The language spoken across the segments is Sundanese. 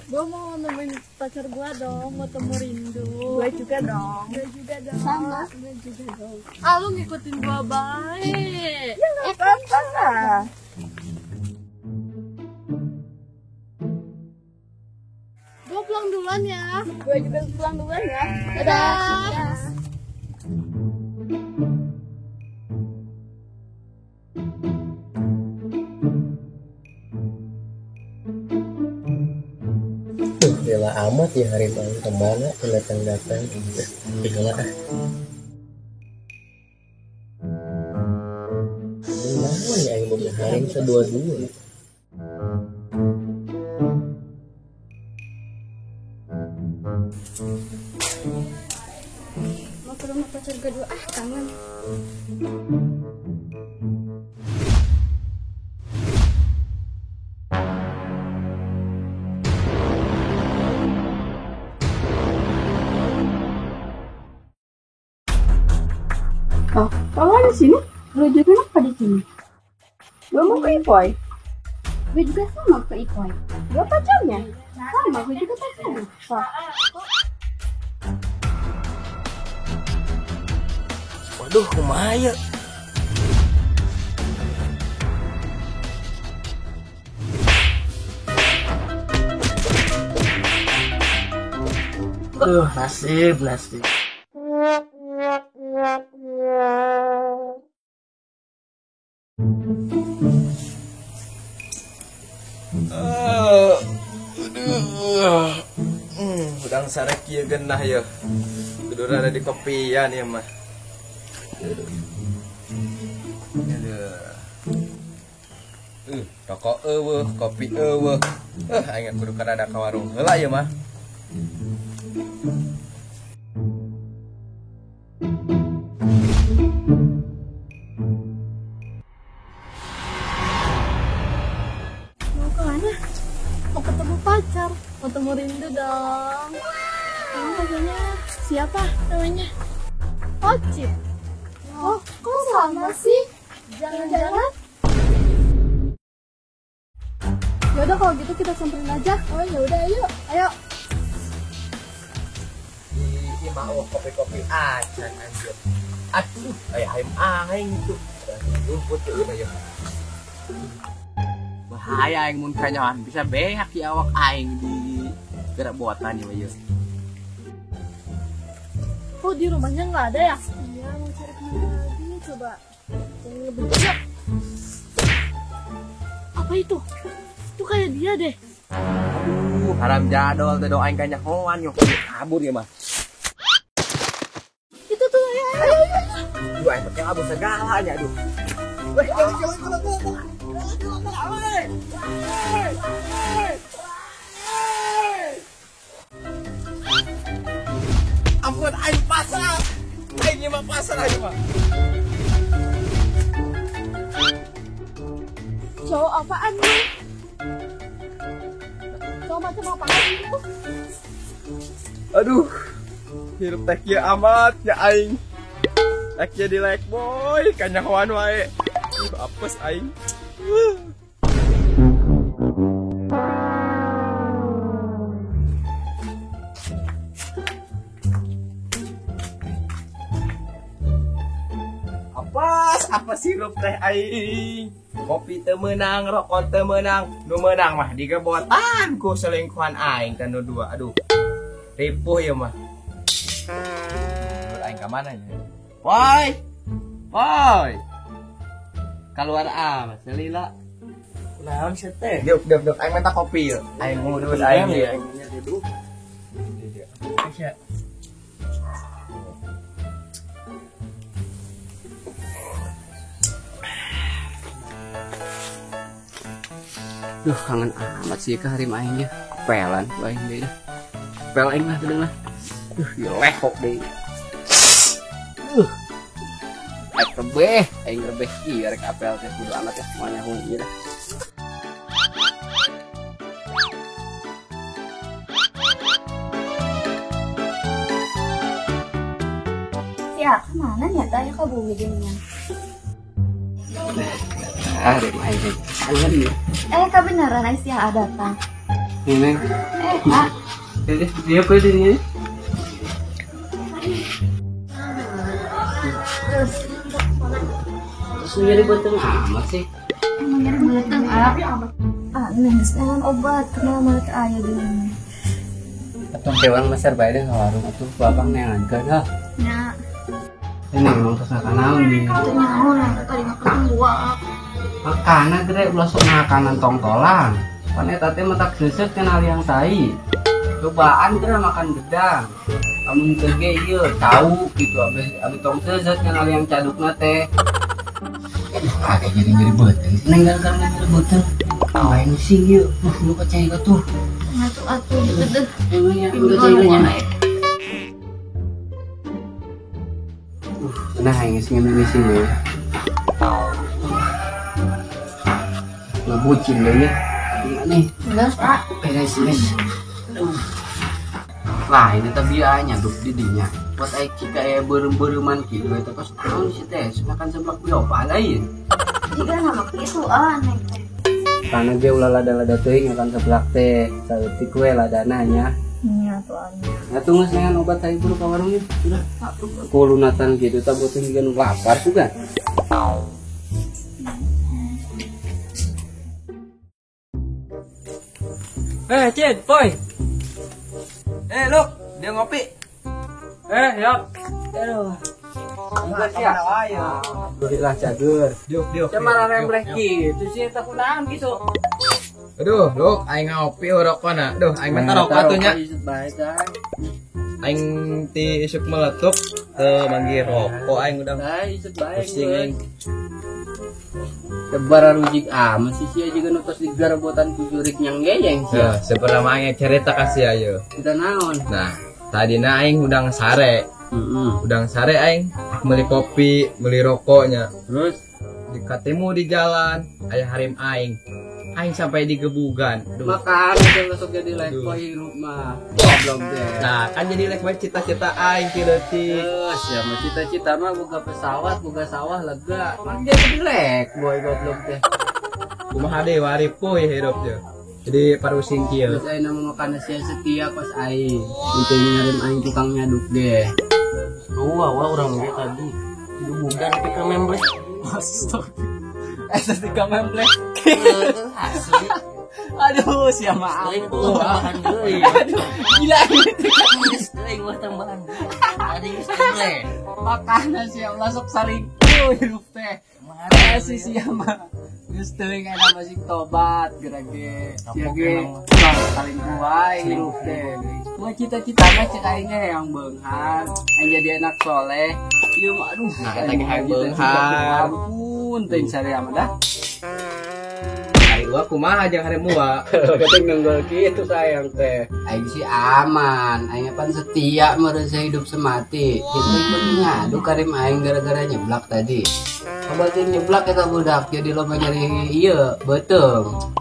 Gue mau nemuin pacar gue dong, mau temu rindu. Gue juga dong. Gue juga dong. Sama, gue juga dong. Ah, lu ngikutin gue baik. Ya nggak apa-apa lah. Gue pulang duluan ya. Gue juga pulang duluan ya. Dadah. Dadah. Lila amat ya hari ini kemana datang-datang gila ah. Naon ya aing boga harim sadua-dua. Mau ke rumah pacar gue dulu ah, kangen. Oh, kalau di sini, lu juga kenapa di sini? Gue mau ke Ipoy. Gue juga sama ke Ipoy. Gue pacarnya. Sama, gue juga pacarnya. Wah. Waduh, kumaha ya? Duh, nasib, nasib. Aduh, udang sarek ieu genah ya. Kudu rada di kopian ya mah. Aduh. Rokok eueuh, kopi eueuh. Aing kudu kada ka warung heula ya mah. Mau kemana? Mau ketemu pacar, mau temu rindu dong. Kamu pacarnya siapa namanya? Ocit. Oh, kok sama sih? Jangan-jangan? Yaudah kalau gitu kita samperin aja. Oh yaudah, ayo. Ayo. Ih, mau kopi-kopi aja anjir. Aduh, aya hayam aing tuh. Rumput tuh ya. Bahaya aing mun kanyawan bisa beak ya awak aing di gerak buatan ya. Kok di rumahnya nggak ada ya? Iya, mau cari kemana lagi coba. Yang lebih dekat. Apa itu? Itu kayak dia deh. Aduh, haram jadol teh aing kanyahoan yo. Kabur ya mah. Itu tuh ya. Ayo, ayo, ayo. Aduh, aing pakai kabur segalanya aduh. Weh, jauh jauh jauh jauh. Ampun, aing pasrah. Aing mah pasrah aing mah. Cowok apaan nih? Cowok macam apaan itu? Aduh, hirup teh kieu amat nya aing. Rek jadi like boy, kanyahoan wae. Apes aing. Apa sirup teh aing? Kopi teu meunang, rokok teu meunang, nu meunang mah digebotan ku selingkuhan aing kan nu dua. Aduh. Ripuh ya mah. Aing ka mana nya? Woi. Woi. Keluar ah, selila. Kunaon sia teh? Diuk diuk diuk aing minta kopi ya. Aing ngudut aing ya. Aing duduk. Sia. Duh, kangen amat sih ke harim aing ya. Kepelan ku aing deui dah. Kepel aing lah teuing lah. Duh, ieu lehok deui. Rek rebeh, aing rebeh ieu rek apel teh kudu amat ya semuanya hung ieu dah. Ya, kemana nyata ya ka bumi geuningan? Harim aing kangen ya. Kebenaran Aisyah datang. Neng. Ah. Dia apa ini? Terus nyari beuteung amat sih. Emang nyari beuteung ah. Ah, neng, jangan obat kenal malah aya deui. Atong kewang masar bae deh warung atuh babang neangankeun heuh. Nya. Ini memang terus naon nih. Teu nyaho lah tadi makan buah. Makana gere ulah sok makanan tongtolan. Pan eta teh matak seuseut kana liang tai. Cobaan geura makan gedang. Amun teu ge ieu tahu gitu abis tong seuseut kana liang cadukna teh. Kagak jadi nyeri beuteung. Neng gara-gara nyeri beuteung. Main sih ieu. Nu kacai tuh. Ngatuh atuh deuh. Emangnya udah cairnya. Nah, ini sih ini sih ya. Ngebucin deh ya. Nih. Enggak, Pak. Beres, beres. Lah, ini tapi ya nyaduk didinya. Buat aing cika ya beureum-beureuman kitu eta pas naon sih teh, makan seblak biopa lain. Jika nama kitu ah neng teh. Karena ge ulah lada-lada teuing makan seblak teh, saeutik we ladana nya. Nya tuh anya. Nah, tunggu sengan obat tadi buru ka warung ieu. Udah. Kulunatan gitu tah beuteung juga nu lapar juga. Cid, boy. Luk, dia ngopi. Yok. Aduh. Enggak sih. Alhamdulillah cager. Diuk, diuk. Cemara rembleh kitu sih eta kunaon kitu. Aduh, Luk, aing ngopi rokona. Duh, aing mah rokok atuh nya. Aing ti isuk meletup teu manggih rokok aing udah. Isuk bae. Pusing aing. Tebara rujik amat sih sia juga nu tos digarbotan ku jurik nyang geyeng sia. Sebenarnya aing cerita ka sia ieu. Cerita naon? Nah, tadina aing udang sare. Udang sare aing meuli kopi, meuli rokoknya. Terus dikatemu di jalan aya harim aing. Aing sampai digebugan. Makan aja masuk jadi lek boy hirup mah. Goblok deh. Nah, kan jadi lek boy cita-cita aing ti leutik. Geus ya mah cita-cita mah boga pesawat, boga sawah lega. Mah jadi lek boy goblok teh. Kumaha deui wari poe hirup teh. Jadi parusing kieu. Terus aing nama makan sia setia kos aing. Untuk ngarim aing tukang nyaduk deh. Wah, wah urang ge tadi digebugan tapi ka membleh. Astagfirullah. Eta di kamembleh. Asli. Aduh, siapa ampun. Tambahan deui. Aduh, gila ini geus teuing wah tambahan. Ada geus teh. Makana sia ulah sok salingkuh hirup teh. Mana sih sia mah. Geus teuing aya masih tobat geura ge. Sia ge salingkuh wae hirup teh. Gua cita-cita mah cek aing ge hayang beunghar, hayang jadi anak soleh. Ieu mah aduh, nah eta ge hayang beunghar. Ampun teuing sarea mah dah. Hari gua kumaha jeung hari mua. Keting nunggul kitu sayang teh. Aing sih aman, aing pan setia meureun hidup semati. Kitu nyadu karim aing gara-gara nyeblak tadi. Obatin nyeblak eta budak jadi loba nyari ieu beuteung.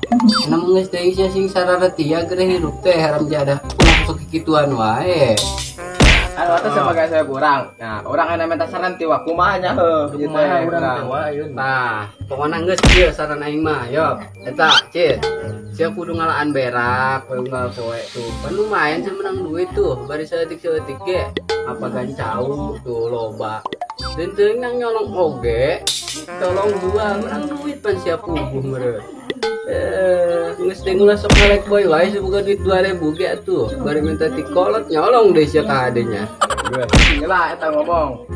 Namun geus teuing sia sing sararetia geura hirup teh haram jadah. Ulah sok kikituan wae. Anu atuh sebagai saya kurang. Nah, urang aya minta saran ti wa kumaha nya heuh. Kumaha urang teh wa ayeuna. Tah, pokona geus kieu saran aing mah, yo. Eta, Cid. Sia kudu ngalaan berak, kowe unggal poe tuh. Pan lumayan sih menang duit tuh, bari saeutik-saeutik ge. Apa gancau tuh loba. Teuing nang nyolong oge, tolong jual menang duit pan sia puguh meureun. Geus teh ulah sok ngalek boy wae semoga duit 2000 ge atuh. Bari minta ti kolot nyolong deui sia ka adenya. Lah eta ngomong.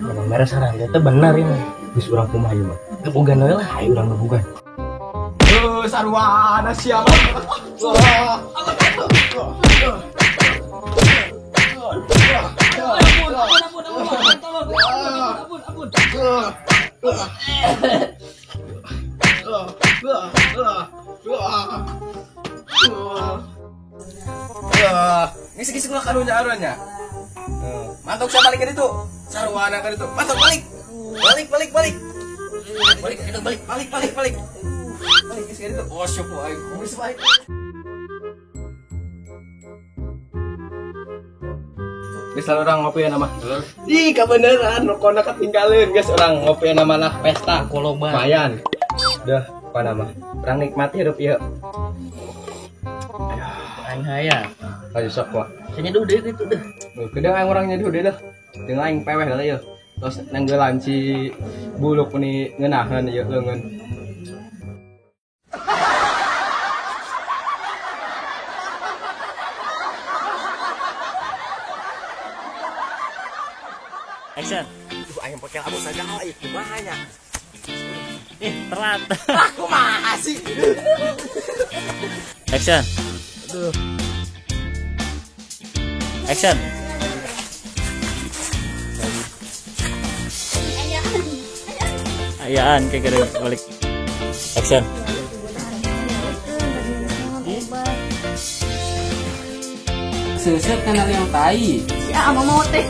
Ngomong mere saran teh bener ini. Geus urang kumaha ieu mah. Gebugan we lah, ayo urang gebugan. Heuh, sarwana sia mah. Ampun, ampun, ampun, ampun, ampun, ampun. Ngisi-ngisi gua karunya arunya. Mantok saya balik ke ditu. Sarwana ka ditu. Mantok balik. Balik balik balik. Balik itu balik balik balik balik. Balik geus ka ditu. Oh syukur aing. Geus balik. Geus urang ngopi na mah. Ih, kabeneran rokona ketinggalan geus urang ngopi na mah lah pesta. Lumayan. Dah, apa nama? Urang nikmati hidup ieu. Aing hayang. Ayo sok wah. Saya nyeduh deui kitu deh. Kedeung aing urang nyeduh deui dah. Jeung aing peweh lah ieu. Terus nanggelan si buluk ni ngeunaheun ieu leungeun. Action. Duh, aing pakai labu sagala ieu kumaha nya. Ih, telat. Ah, kumaha sih? Action. Aduh. Action. Ayaan kayak gede balik. Action. Seuseut kana liang tai. Ya, ama mau teh.